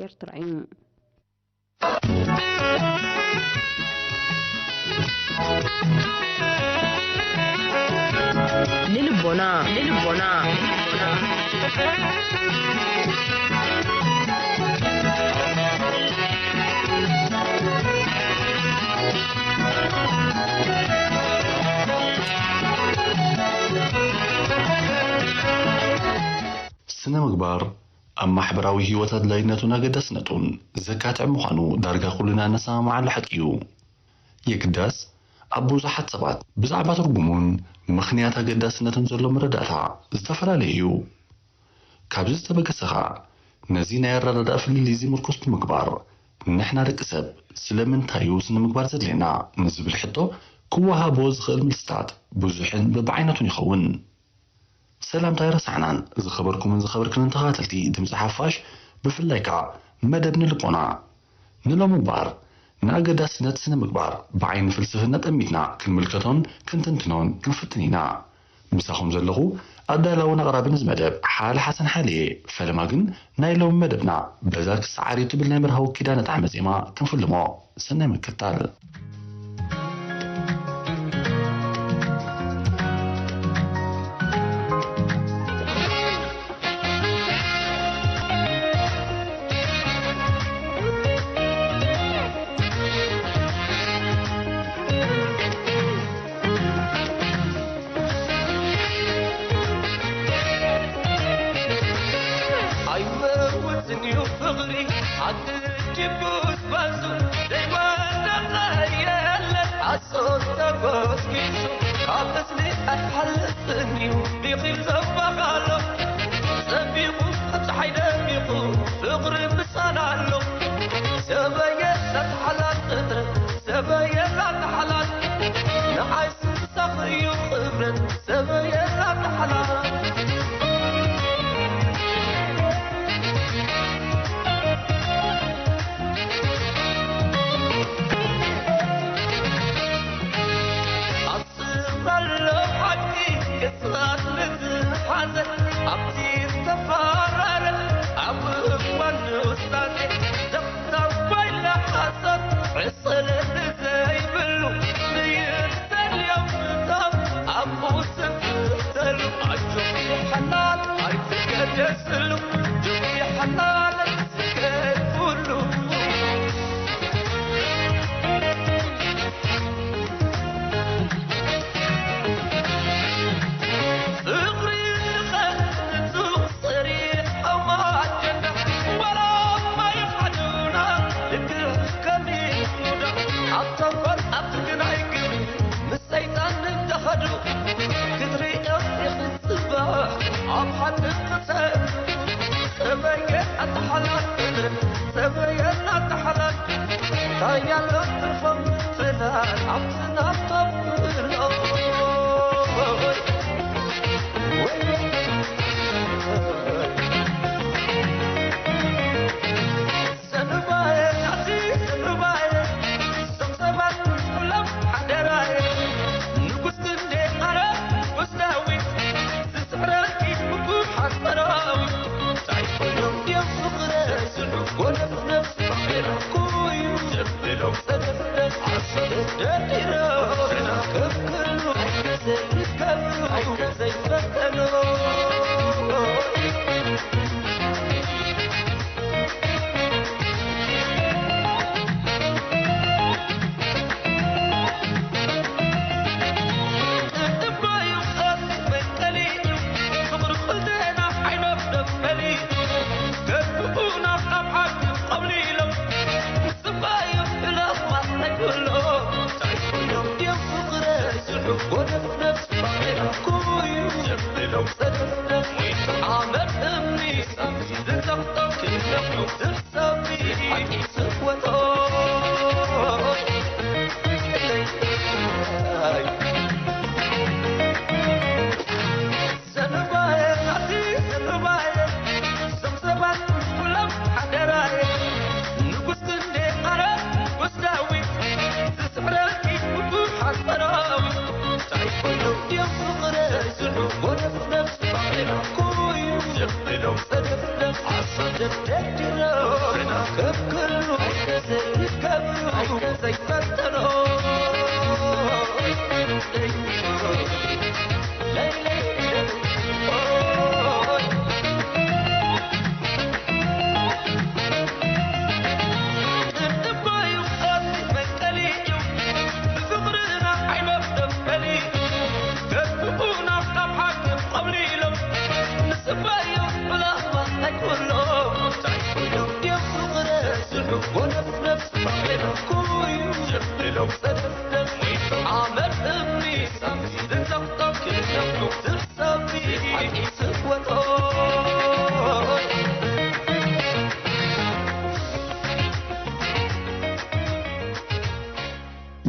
ኤርትራ እዩ። ንልቦና፣ ንልቦና፣ ስነ ምግባር ኣብ ማሕበራዊ ህይወት ኣድላይነቱን ኣገዳስነቱን ዘካትዕ ምዃኑ ዳርጋ ኩልና እንሰማማዓሉ ሓቂ እዩ። የግዳስ፣ ኣብ ብዙሓት ሰባት ብዛዕባ ትርጉሙን ምኽንያት ኣገዳስነቱን ዘሎ መረዳእታ ዝተፈላለየ እዩ። ካብዚ ዝተበገሰ ኸኣ፣ ነዚ ናይ ኣረዳድኣ ፍልልይ እዚ ምርኩስ ብምግባር፣ ንሕና ደቂ ሰብ ስለምንታይ እዩ ስነ ምግባር ዘድልየና ንዝብል ሕቶ ክወሃቦ ዝኽእል መልስታት ብዙሕን በብዓይነቱን ይኸውን። ሰላምታ ኣይረሳዕናን። ዝኸበርኩምን ዝኸበርክንን ተኸታተልቲ ድምፂ ሓፋሽ፣ ብፍላይ ከዓ መደብ ንልቦና። ንሎሚ እምበኣር፣ ንኣገዳስነት ስነ ምግባር ብዓይኒ ፍልስፍና ጠሚትና ክንምልከቶን ክንትንትኖን ክንፍትን ኢና። ምሳኹም ዘለኹ ኣዳላውን ኣቕራብን እዚ መደብ ሓለ ሓሰን ሓልየ። ፈለማ ግን ናይ ሎሚ መደብና በዛ ክሰዓር እዩ ትብል ናይ መርሃዊ ኪዳነ ጣዕመ ዜማ ክንፍልሞ። ሰናይ ምክትታል። ኣይመውትን እዩ ፍቕሪ ኣትጅቡስ ባሱ ዘይወደቐ የለን ኣሶት ተጎስጊሱ ካብ እዝኒ ኣይሓልፍን እዩ ቢኺል ዘባኻሎ ጸቢቑ ኣብ ፀሓይ ደሚቑ ፍቕሪ ምሳና ኣሎ ሰበየ ላተሓላል ቅጥረ ሰበየ ላተሓላል ንዓይ ስምሳኽ እዩ ክብረት ሰበየ ላተሓላል ኣስብ ኣሎ ሓቂ ቅጽላት ንዝሓዘ ኣብቲ ዝተፈራረ ኣብ እዋን ውሳኔ ዘኽታብ ባይላ ሓሳብ ዕሰለ ንዘይብሉ ንይተልዮም ምዛብ ኣብኡ ስንፍተሉ ኣጆኺ ሓላል ኣይትገደስሉ ጆኺ ሓላል ስገድ ኩሉ ሰይጣን እንተኸዱ ክትሪኦ ኢኺ ጽባሕ ኣብ ሓቂ ክተ ሰበየ ኣተሓላል ሰበየ ኣተሓላል ታያሎ ትርፎም ፍላል ኣብቲ ናፍቶም ብሎ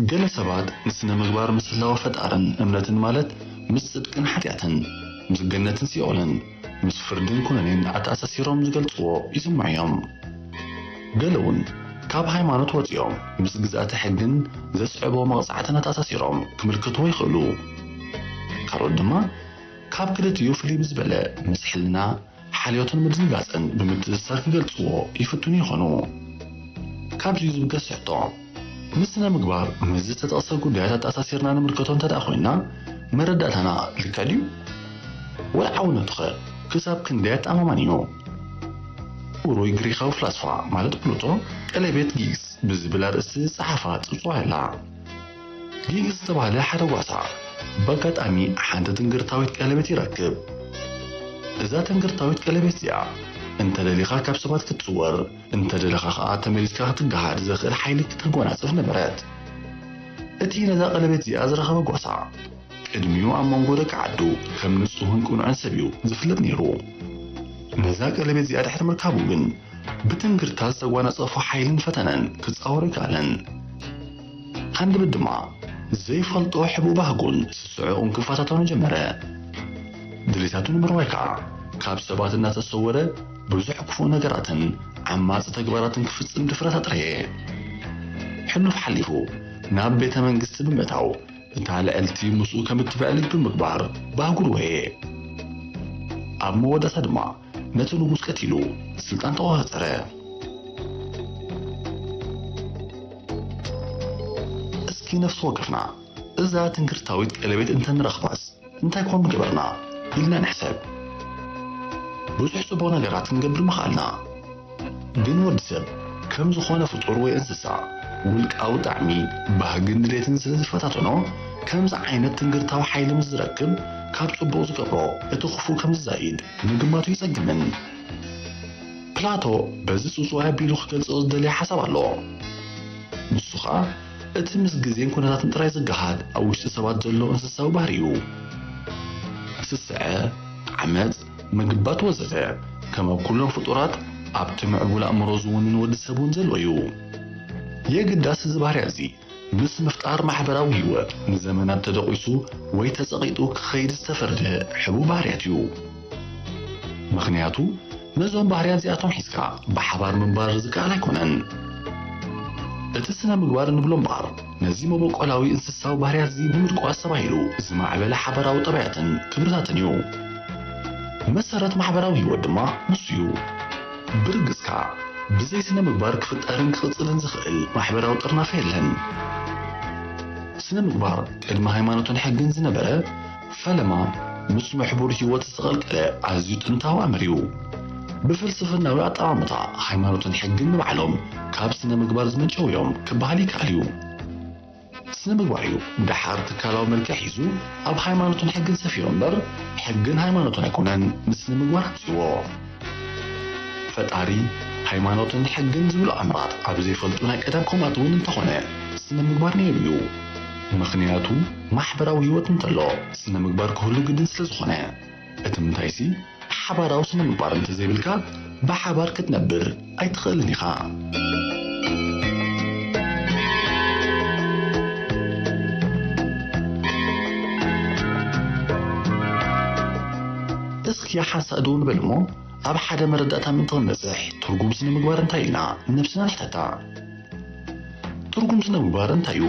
ገለ ሰባት ንስነ ምግባር ምስ ህላወ ፈጣርን እምነትን፣ ማለት ምስ ጽድቅን ሓጢኣትን፣ ምስ ገነትን ሲኦልን፣ ምስ ፍርድን ኩነኔን ኣተኣሳሲሮም ዝገልጽዎ ይስምዑ እዮም። ገለ እውን ካብ ሃይማኖት ወጺኦም ምስ ግዝኣተ ሕግን ዘስዕቦ መቕጻዕትን ኣተኣሳሲሮም ክምልከትዎ ይኽእሉ። ካልኦት ድማ ካብ ክልቲኡ ፍልይ ብዝበለ ምስ ሕልና፣ ሓልዮትን ምድንጋጽን ብምትእስሳር ክገልጽዎ ይፍትኑ ይኾኑ። ካብዚ ዝብገስ ሕቶ፣ ምስ ስነ ምግባር ምስ ዝተጠቕሰ ጉዳያት ኣተኣሳሲርና ንምልከቶ እንተ ደኣ ኮይንና፣ መረዳእታና ልክዕ ድዩ? ወልዓውነቱኸ ክሳብ ክንደይ ኣተኣማማኒ እዩ? ውሩይ ግሪኻዊ ፍላስፋ ማለት ፕሉቶ፣ ቀለቤት ጊግስ ብዝብል ኣርእስቲ ዝጸሓፋ ጽብጽዋ ኣላ። ጊግስ ዝተባህለ ሓደ ጓሳ ብኣጋጣሚ ሓንቲ ትንግርታዊት ቀለቤት ይረክብ። እዛ ትንግርታዊት ቀለቤት እዚኣ እንተ ደሊኻ ካብ ሰባት ክትጽወር፣ እንተ ደለኻ ኸኣ ተመሊስካ ክትገሃድ ዘኽእል ሓይሊ ክትጎናጽፍ ነበረት። እቲ ነዛ ቀለቤት እዚኣ ዝረኸበ ጓሳ፣ ቅድሚኡ ኣብ መንጎ ደቂ ዓዱ ከም ንጹህን ቅኑዕን ሰብ እዩ ዝፍለጥ ነይሩ። ነዛ ቀለቤት እዚኣ ድሕሪ ምርካቡ ግን፣ ብትንግርታ ዝተጓናጸፎ ሓይልን ፈተነን ክጻወሮ ኣይከኣለን። ሃንደበት ድማ ዘይፈልጦ ሕቡእ ባህጉን ስስዐኡን ክፈታተኖ ጀመረ። ድሌታቱ ንምርዋይ ከኣ፣ ካብ ሰባት እናተሰወረ ብዙሕ ክፉእ ነገራትን ዓማጺ ተግባራትን ክፍጽም ድፍረት ኣጥረየ። ሕሉፍ ሓሊፉ ናብ ቤተ መንግስቲ ብምእታው፣ እታ ልዕልቲ ምስኡ ከም እትብዕል ብምግባር ባህጉ ርወየ። ኣብ መወዳእታ ድማ ነቲ ንጉስ ቀቲሉ ስልጣን ተቖጻጸረ። እስኪ ነፍሲ ወከፍና እዛ ትንግርታዊት ቀለቤት እንተንረኽባስ እንታይ ኮን ምገበርና ኢልና ንሕሰብ። ብዙሕ ጽቡቕ ነገራት ክንገብር ምኽኣልና። ግን ወዲ ሰብ ከም ዝኾነ ፍጡር ወይ እንስሳ፣ ውልቃዊ ጣዕሚ፣ ባህግን ድሌትን ስለ ዝፈታተኖ፣ ከምዚ ዓይነት ትንግርታዊ ሓይሊ ምስ ዝረክብ፣ ካብ ጽቡቕ ዝገብሮ እቲ ክፉእ ከም ዝዛይድ ምግማቱ ይጸግምን። ፕላቶ በዚ ጽውጽዋይ ኣቢሉ ክገልጾ ዝደለየ ሓሳብ ኣሎ። ንሱ ኸኣ እቲ ምስ ግዜን ኩነታትን ጥራይ ዝገሃድ ኣብ ውሽጢ ሰባት ዘሎ እንስሳዊ ባህሪ እዩ። ስስዐ፣ ዓመጽ፣ ምግባት ወዘተ፣ ከም ኣብ ኩሎም ፍጡራት፣ ኣብቲ ምዕቡል ኣእምሮ ዝውንን ወዲ ሰብ እውን ዘሎ እዩ። የግዳስ እዚ ባህርያት እዚ ምስ ምፍጣር ማሕበራዊ ህይወት ንዘመናት ተደቂሱ ወይ ተጸቒጡ ክኸይድ ዝተፈርደ ሕቡእ ባህርያት እዩ። ምኽንያቱ፣ ነዞም ባህርያት እዚኣቶም ሒዝካ ብሓባር ምንባር ዝከኣል ኣይኮነን። እቲ ስነ ምግባር እንብሎ እምበኣር፣ ነዚ መበቆላዊ እንስሳዊ ባህርያት እዚ ብምድቋስ ተባሂሉ ዝማዕበለ ሓባራዊ ጠባያትን ክብርታትን እዩ። መሰረት ማሕበራዊ ህይወት ድማ ንሱ እዩ። ብርግጽካ፣ ብዘይ ስነ ምግባር ክፍጠርን ክቕጽልን ዝኽእል ማሕበራዊ ጥርናፈ የለን። ስነ ምግባር ቅድሚ ሃይማኖትን ሕግን ዝነበረ፣ ፈለማ ምስ ምሕቡር ህይወት ዝተቐልቀለ ኣዝዩ ጥንታዊ ኣምር እዩ። ብፍልስፍናዊ ኣጠማምታ፣ ሃይማኖትን ሕግን ንባዕሎም ካብ ስነ ምግባር ዝመንጨው እዮም ክበሃል ይከኣል እዩ። ስነ ምግባር እዩ ደሓር ትካላዊ መልክዕ ሒዙ ኣብ ሃይማኖትን ሕግን ሰፊሩ እምበር፣ ሕግን ሃይማኖትን ኣይኮነን ንስነ ምግባር ኣምጺዎ። ፈጣሪ፣ ሃይማኖትን ሕግን ዝብሉ ኣምራት ኣብ ዘይፈልጡ ናይ ቀደም፣ ከምኡት እውን እንተኾነ ስነ ምግባር ነይሩ እዩ። ምኽንያቱ ማሕበራዊ ህይወት እንተሎ ስነ ምግባር ክህሉ ግድን ስለ ዝኾነ። እቲ ምንታይሲ፣ ሓባራዊ ስነ ምግባር እንተዘይብልካ ብሓባር ክትነብር ኣይትኽእልን ኢኻ። እስኪ ሓንሳእ ደው ንበል እሞ፣ ኣብ ሓደ መረዳእታ ምእንቲ ክንበጽሕ፣ ትርጉም ስነ ምግባር እንታይ ኢልና ንነብስና ንሕተታ። ትርጉም ስነ ምግባር እንታይ እዩ?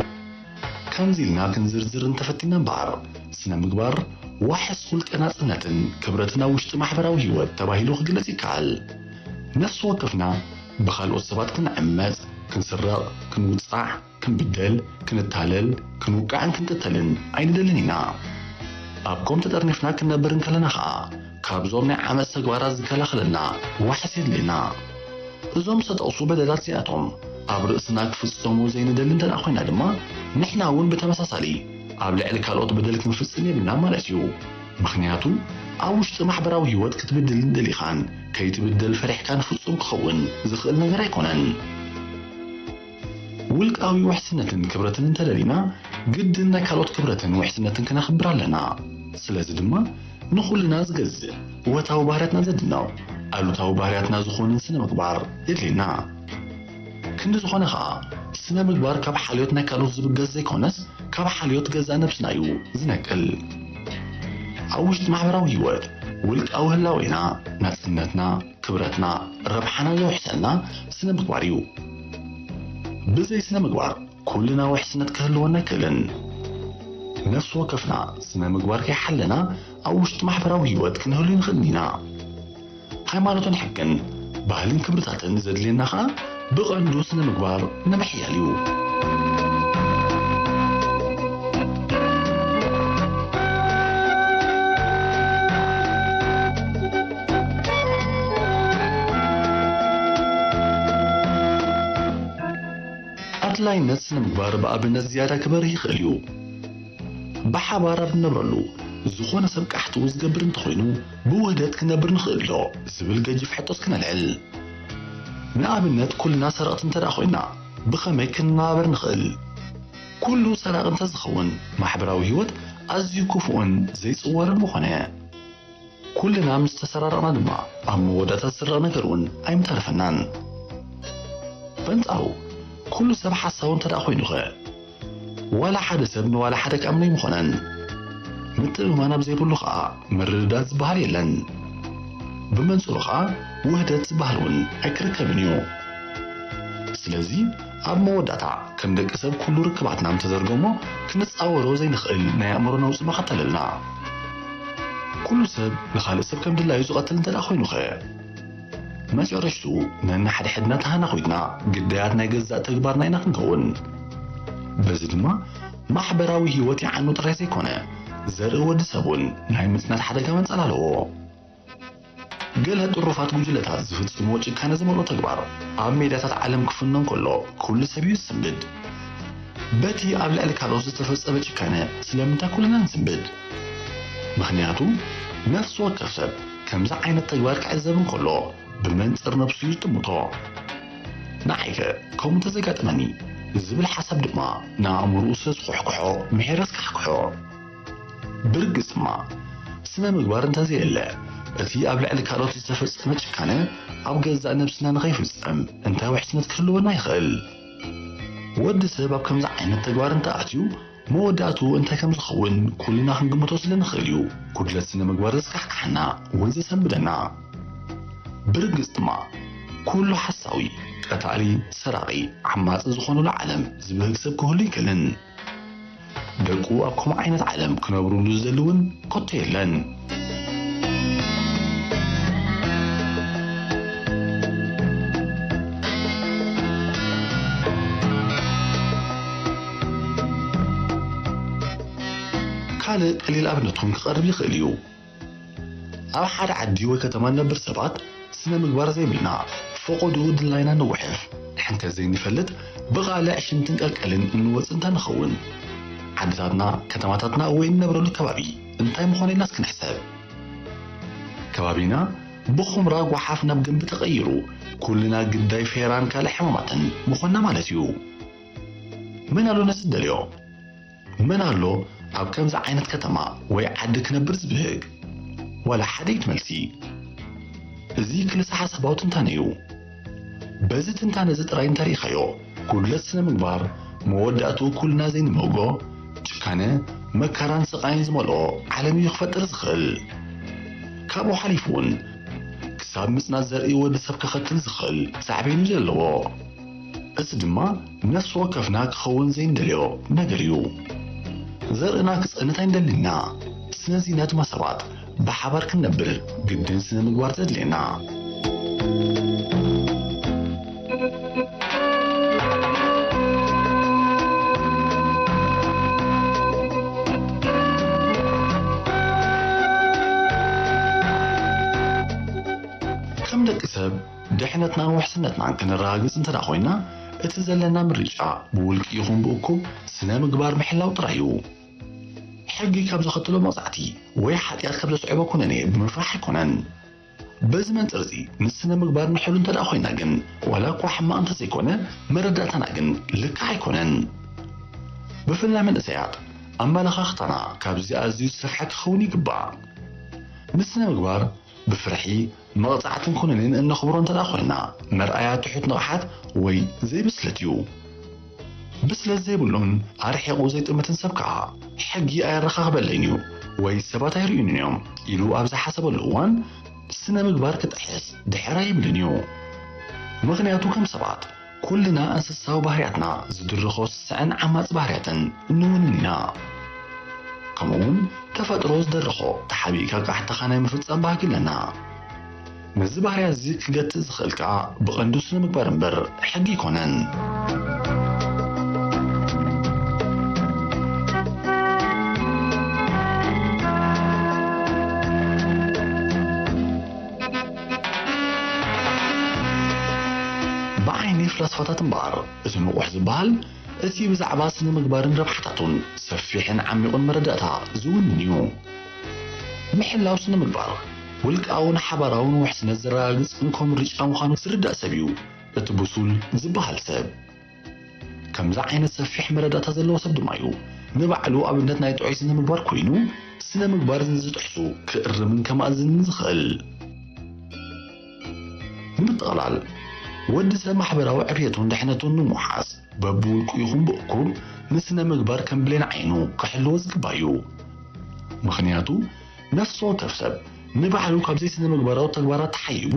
ከምዚ ኢልና ክንዝርዝር እንተፈቲና እምበኣር፣ ስነ ምግባር ዋሕስ ውልቀ ናጽነትን ክብረትን ኣብ ውሽጢ ማሕበራዊ ህይወት ተባሂሉ ክግለጽ ይከኣል። ነፍሲ ወከፍና ብኻልኦት ሰባት ክንዕመጽ፣ ክንስረቕ፣ ክንውጻዕ፣ ክንብደል፣ ክንታለል፣ ክንውቃዕን ክንቅተልን ኣይንደልን ኢና። ኣብ ከምኡ ተጠርኒፍና ክንነብር እንከለና ኸኣ፣ ካብዞም ናይ ዓመጽ ተግባራት ዝከላኸለልና ዋሕስ የድልየና። እዞም ዝተጠቕሱ በደላት እዚኣቶም ኣብ ርእስና ክፍጸሙ ዘይንደሊ እንተ ደኣ ኮይና ድማ፣ ንሕና እውን ብተመሳሳሊ ኣብ ልዕሊ ካልኦት በደል ክንፍጽም የብልና ማለት እዩ። ምኽንያቱ፣ ኣብ ውሽጢ ማሕበራዊ ህይወት ክትብድልን ደሊኻን ከይትብደል ፈሪሕካን ፍጹም ክኸውን ዝኽእል ነገር ኣይኮነን። ውልቃዊ ውሕስነትን ክብረትን እንተደሊና፣ ግድን ናይ ካልኦት ክብረትን ውሕስነትን ክነኽብር ኣለና። ስለዚ ድማ፣ ንኹልና ዝገዝእ እወታዊ ባህርያትና ዘድንቕ፣ ኣሉታዊ ባህርያትና ዝኾንን ስነ ምግባር የድልየና። ክንዲ ዝኾነ ኸኣ፣ ስነ ምግባር ካብ ሓልዮት ናይ ካልኦት ዝብገስ ዘይኮነስ፣ ካብ ሓልዮት ገዛእ ነብስና እዩ ዝነቅል። ኣብ ውሽጢ ማሕበራዊ ህይወት፣ ውልቃዊ ህላዌና፣ ናጽነትና፣ ክብረትና፣ ረብሓና ዘውሕሰልና ስነ ምግባር እዩ። ብዘይ ስነ ምግባር፣ ኩልና ውሕስነት ክህልወና ኣይክእልን። ነፍሲ ወከፍና ስነ ምግባር ከይሓለና፣ ኣብ ውሽጢ ማሕበራዊ ህይወት ክንህሉ ኣይንኽእልን ኢና። ሃይማኖትን ሕግን፣ ባህልን ክብርታትን ዘድልየና ኸኣ ብቐንዱ ስነ ምግባር ንምሕያል እዩ። ኣድላይነት ስነ ምግባር ብኣብነት ዝያዳ ክበርህ ይኽእል እዩ። ብሓባር ኣብ እንነብረሉ፣ ዝኾነ ሰብ ቃሕትኡ ዝገብር እንተኾይኑ፣ ብውህደት ክንነብር ንኽእል ዶ ዝብል ገጂፍ ሕቶስ ክነልዕል። ንኣብነት፣ ኩልና ሰረቕቲ እንተ ደኣ ኮይና፣ ብኸመይ ክንነባበር ንኽእል? ኩሉ ሰራቒ እንተ ዝኸውን፣ ማሕበራዊ ህይወት ኣዝዩ ክፉእን ዘይጽወርን ምኾነ። ኩልና ምስ ተሰራረቕና ድማ፣ ኣብ መወዳእታ ዝስረቕ ነገር እውን ኣይምተረፈናን። በንጻሩ፣ ኩሉ ሰብ ሓሳዊ እንተ ደኣ ኮይኑኸ? ዋላ ሓደ ሰብ ንዋላ ሓደ ክኣምኖ ኣይምኾነን። ምትእምማን ኣብ ዘይብሉ ኸኣ ምርድዳእ ዝበሃል የለን። ብመንጽሩ ኸኣ ውህደት ዝበሃል እውን ኣይክርከብን እዩ። ስለዚ ኣብ መወዳእታ ከም ደቂ ሰብ ኩሉ ርክባትና ምተዘርገሞ ክንጻወሮ ዘይንኽእል ናይ ኣእምሮ ነውጺ መኸተል ኣለና። ኩሉ ሰብ ንኻልእ ሰብ ከም ድላዩ ዝቐትል እንተ ደኣ ኮይኑኸ? መጨረሽትኡ ነንሓድሕድና ተሃናኺትና ግዳያት ናይ ገዛእ ተግባርና ኢና ክንከውን። በዚ ድማ ማሕበራዊ ህይወት ይዓኑ ጥራይ ዘይኮነ፣ ዘርኢ ወዲ ሰብ እውን ናይ ምጽናት ሓደጋ መንጸላልዎ። ገለ ጥሩፋት ጉጅለታት ዝፍጽምዎ ጭካነ ዝመልኦ ተግባር ኣብ ሜዳታት ዓለም ክፍኖ እንከሎ፣ ኩሉ ሰብ እዩ ዝስንብድ። በቲ ኣብ ልዕሊ ካልኦት ዝተፈጸመ ጭካነ ስለምንታይ ኩልና ንስንብድ? ምኽንያቱ፣ ነፍሲ ወከፍ ሰብ ከምዚ ዓይነት ተግባር ክዕዘብ እንከሎ፣ ብመንጽር ነብሱ እዩ ዝጥምቶ። ንዓይከ ከምኡ እንተዘጋጠመኒ ዝብል ሓሳብ ድማ ንኣእምሮኡ ስለ ዝኹሕኩሖ፣ ምሒረ ኣስካሕክሖ። ብርግጽ ድማ፣ ስነ ምግባር እንተዘየለ፣ እቲ ኣብ ልዕሊ ካልኦት ዝተፈጸመ ጭካነ ኣብ ገዛእ ነብስና ንኸይፍጸም እንታይ ውሕስነት ክህልወና ይኽእል? ወዲ ሰብ ኣብ ከምዚ ዓይነት ተግባር እንተኣትዩ፣ መወዳእትኡ እንታይ ከም ዝኸውን ኩልና ክንግምቶ ስለ ንኽእል እዩ፣ ጉድለት ስነ ምግባር ዘስካሕክሓና ወይ ዘሰንብደና። ብርግጽ ድማ፣ ኩሉ ሓሳዊ፣ ቀታሊ፣ ሰራቒ፣ ዓማጺ ዝኾነሉ ዓለም ዝብህግ ሰብ ክህሉ ኣይክእልን። ደቁ ኣብ ከምኡ ዓይነት ዓለም ክነብሩሉ ዝደሊ እውን ከቶ የለን። ካልእ ቀሊል ኣብነት እውን ክቐርብ ይኽእል እዩ። ኣብ ሓደ ዓዲ ወይ ከተማ ንነብር ሰባት ስነ ምግባር ዘይብልና፣ ፈቖድኡ ድላይና ንጉሕፍ፣ ሕንከት ዘይንፈልጥ፣ ብቓልዕ ሽንትን ቀልቀልን እንወጽእ እንተንኸውን፣ ዓድታትና፣ ከተማታትና ወይ እንነብረሉ ከባቢ እንታይ ምኾነ ኢልና እስኪ ንሕሰብ። ከባቢና ብኹምራ ጓሓፍ ናብ ግንቢ ተቐይሩ፣ ኩልና ግዳይ ፌራን ካልእ ሕማማትን ምኾንና ማለት እዩ። መን ኣሎ ነዚ ዝደልዮ? መን ኣሎ ኣብ ከምዚ ዓይነት ከተማ ወይ ዓዲ ክነብር ዝብህግ? ዋላ ሓደ እዩ እቲ መልሲ። እዚ ክልሰ ሓሳባዊ ትንታነ እዩ። በዚ ትንታነ እዚ ጥራይ እንተሪኢኻዮ፣ ጉድለት ስነ ምግባር መወዳእትኡ ኩልና ዘይንመጎ ጭካነ፣ መከራን ስቓይን ዝመልኦ ዓለም እዩ ክፈጥር ዝኽእል። ካብኡ ሓሊፉ እውን ክሳብ ምጽናት ዘርኢ ወዲ ሰብ ከኸትል ዝኽእል ሳዕቤን እዩ ዘለዎ። እዚ ድማ ነፍሲ ወከፍና ክኸውን ዘይንደልዮ ነገር እዩ። ዘርእና ክጸንት ኣይንደልን ኢና። ስለዚ ኢና ድማ ሰባት ብሓባር ክንነብር ግድን ስነ ምግባር ዘድልየና። ነትናን ውሕስነትናን ክንረጋግጽ እንተ ደኣ ኮይና፣ እቲ ዘለና ምርጫ ብውልቂ ይኹን ብእኩብ ስነ ምግባር ምሕላው ጥራይ እዩ። ሕጊ ካብ ዘኸትሎ መቕጻዕቲ ወይ ሓጢኣት ካብ ዘስዕቦ ኩነኔ ብምፍራሕ ኣይኮነን። በዚ መንጽር እዚ ንስነ ምግባር ንሕሉ እንተ ደኣ ኮይና ግን፣ ዋላ እኳ ሕማቕ እንተ ዘይኮነ፣ መረዳእታና ግን ልክዕ ኣይኮነን። ብፍላይ መንእሰያት፣ ኣመለኻኽታና ካብዚ ኣዝዩ ዝሰፍሐ ክኸውን ይግባእ። ንስነ ምግባር ብፍርሒ፣ መቕጻዕትን ኩነኔን እነኽብሮ እንተ ደኣ ኮይና፣ መርኣያ ትሑት ንቕሓት ወይ ዘይብስለት እዩ። ብስለት ዘይብሉን ኣርሒቑ ዘይጥምትን ሰብ ከኣ፣ ሕጊ ኣየረኻኽበለይን እዩ ወይ ሰባት ኣይርእዩንን እዮም ኢሉ ኣብ ዝሓሰበሉ እዋን፣ ስነ ምግባር ክጥሕስ ድሕር ኣይብልን እዩ። ምኽንያቱ ከም ሰባት፣ ኩልና እንስሳዊ ባህርያትና ዝድርኾ ስስዐን ዓማጺ ባህርያትን እንውንን ኢና። ከምኡውን ተፈጥሮ ዝደረኾ ተሓቢእካ ቃሕታኻ ናይ ምፍጻም ባህጊ ኣለና። ነዚ ባህርያት እዚ ክገትእ ዝኽእል ከኣ ብቐንዱ ስነ ምግባር እምበር ሕጊ ኣይኮነን። ብዓይኒ ፍላስፋታት እምበኣር፣ እቲ ንቑሕ ዝበሃል፣ እቲ ብዛዕባ ስነ ምግባርን ረብሓታቱን ሰፊሕን ዓሚቑን መረዳእታ ዝውንን እዩ። ምሕላው ስነ ምግባር፣ ውልቃውን ሓባራውን ውሕስነት ዘረጋግጽ እንኮ ምርጫ ምዃኑ ዝርዳእ ሰብ እዩ እቲ ብሱል ዝበሃል ሰብ። ከምዚ ዓይነት ሰፊሕ መረዳእታ ዘለዎ ሰብ ድማ እዩ ንባዕሉ ኣብነት ናይ ጥዑይ ስነ ምግባር ኮይኑ፣ ስነ ምግባር ንዝጥሕሱ ክእርምን ከማእዝንን ዝኽእል። ንምጥቕላል፣ ወዲ ሰብ ማሕበራዊ ዕብየቱን ድሕነቱን ንምውሓስ፣ በብውልቁ ይኹን ብእኩብ ንስነ ምግባር ከም ብሌን ዓይኑ ክሕልዎ ዝግባእ እዩ። ምኽንያቱ፣ ነፍሲ ወከፍ ሰብ ንባዕሉ ካብ ዘይስነ ምግባራዊ ተግባራት ተሓይቡ፣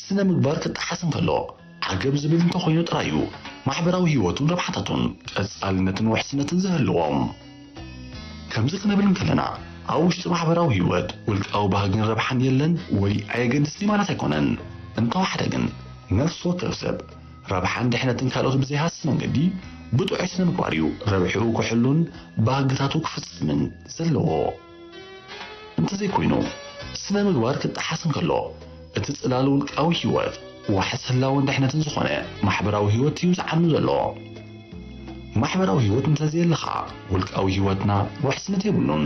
ስነ ምግባር ክጠሓስ እንከሎ፣ ዓገብ ዝብል እንተኾይኑ ጥራይ እዩ ማሕበራዊ ህይወቱን ረብሓታቱን ቀጻልነትን ውሕስነትን ዝህልዎም። ከምዚ ክንብል እንከለና፣ ኣብ ውሽጢ ማሕበራዊ ህይወት ውልቃዊ ባህግን ረብሓን የለን ወይ ኣየገድስን ማለት ኣይኮነን። እንተወሓደ ግን፣ ነፍሲ ወከፍ ሰብ ረብሓን ድሕነትን ካልኦት ብዘይሃስስ መንገዲ ብጥዑይ ስነ ምግባር እዩ ረብሕኡ ክሕሉን ባህግታቱ ክፍጽምን ዘለዎ። እንተዘይኮይኑ፣ ስነ ምግባር ክጠሓስ እንከሎ፣ እቲ ጽላል ውልቃዊ ህይወት፣ ዋሕስ ህላወን ድሕነትን ዝኾነ ማሕበራዊ ህይወት እዩ ዝዓኑ ዘሎ። ማሕበራዊ ህይወት እንተዘየለ ኸኣ፣ ውልቃዊ ህይወትና ውሕስነት የብሉን።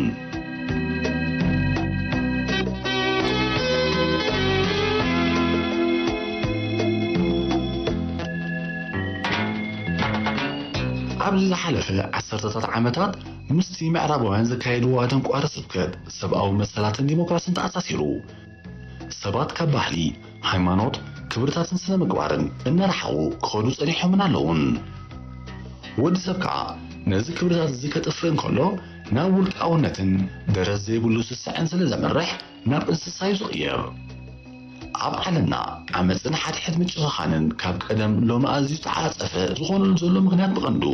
ኣብዚ ዝሓለፈ ዓሰርተታት ዓመታት፣ ምስቲ ምዕራባውያን ዘካየድዎ ኣደንቋሪ ስብከት ሰብኣዊ መሰላትን ዲሞክራስን ተኣሳሲሩ፣ ሰባት ካብ ባህሊ፣ ሃይማኖት፣ ክብርታትን ስነ ምግባርን እናረሓቑ ክኸዱ ጸኒሖምን ኣለዉን። ወዲ ሰብ ከኣ ነዚ ክብርታት እዚ ከጥፍእ እንከሎ፣ ናብ ውልቃውነትን ደረት ዘይብሉ ስስዐን ስለ ዘምርሕ፣ ናብ እንስሳ እዩ ዝቕየር። ኣብ ዓለምና፣ ዓመጽን ሓድሕድ ምጭኽኻንን ካብ ቀደም ሎሚ ኣዝዩ ዝተዓጸፈ ዝኾነሉ ዘሎ ምኽንያት ብቐንዱ፣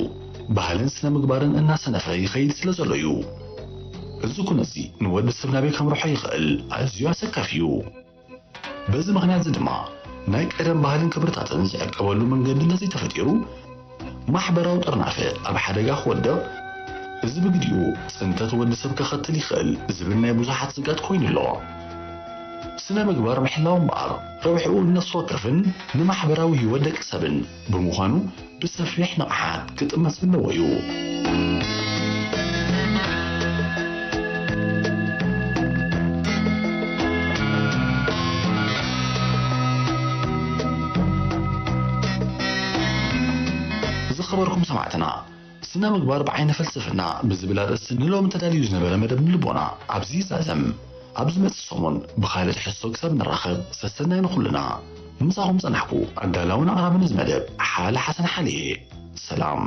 ባህልን ስነ ምግባርን እናሰነፈ ይኸይድ ስለ ዘሎ እዩ። እዚ ኩነትዚ ንወዲ ሰብ ናበይ ከምርሖ ይኽእል ኣዝዩ ኣሰካፊ እዩ። በዚ ምኽንያት እዚ ድማ፣ ናይ ቀደም ባህልን ክብርታትን ዝዕቀበሉ መንገዲ እንተዘይተፈጢሩ፣ ማሕበራዊ ጥርናፈ ኣብ ሓደጋ ክወድቕ፣ እዚ ብግዲኡ ጽንተት ወዲ ሰብ ከኸትል ይኽእል ዝብል ናይ ብዙሓት ስግኣት ኮይኑ ኣሎ። ስነ ምግባር ምሕላው እምበኣር፣ ረብሕኡ ንነፍሲ ወከፍን ንማሕበራዊ ህይወት ደቂ ሰብን ብምዃኑ፣ ብሰፊሕ ንቕሓት ክጥመስ ዘለዎ እዩ። ዝኸበርኩም ሰማዕትና፣ ስነ ምግባር ብዓይኒ ፍልስፍና ብዝብል ኣርእስቲ ንሎሚ ተዳልዩ ዝነበረ መደብ ንልቦና ኣብዚ ይዛዘም። ኣብ ዝመጽእ ሰሙን ብኻልእ ትሕዝቶ ክሳብ ንራኸብ፣ ሰሰናይ ንኹልና። ምሳኹም ጸናሕኩ ኣዳላውን ኣቕራብን እዚ መደብ፣ ሓለ ሓሰን ሓልየ። ሰላም።